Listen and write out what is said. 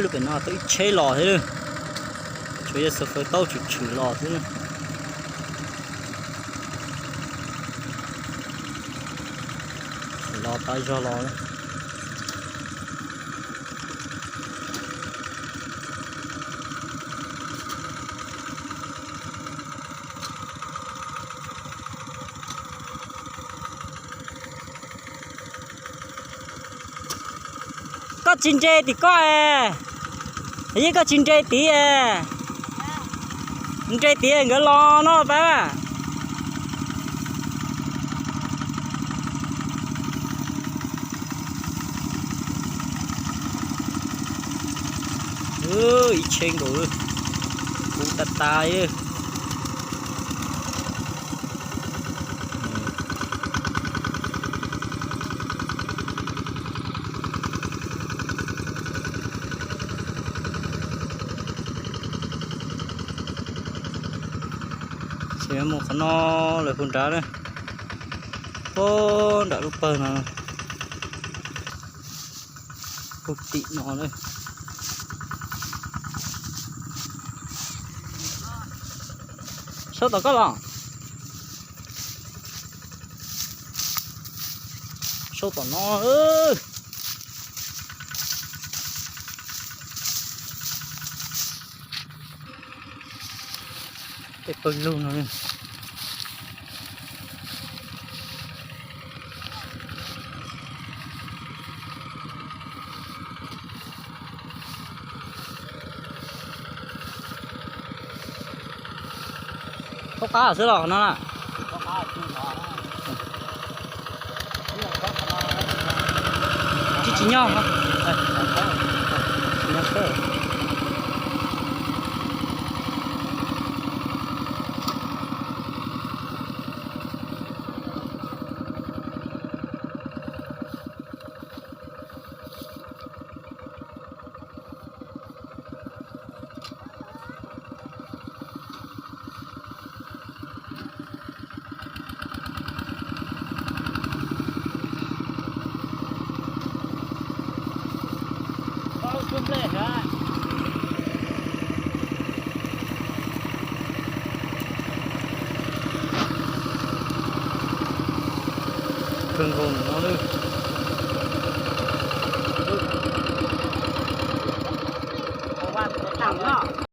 Lub pem no tau ib tsheb los thiab lawm. Tsuas yog xov fawv taub tshwm tshwm los xwb na. Los tas zog los. Koj tsis nres tim koj es, yeej koj tsis nres tid es, nres tid nkawd los no pab. Ib tsheb nkaus, kuv tas tas. Tsis mus qhov no lawm, hu nrad na, puag nram lub pawg no, puag tim no na. Sau tom koj los, sau tom no. Tej pawg lug no. Thaub qab xwb los no na. Tsis tsis nyob, tsis nyob. Kawg nkaus no lawm.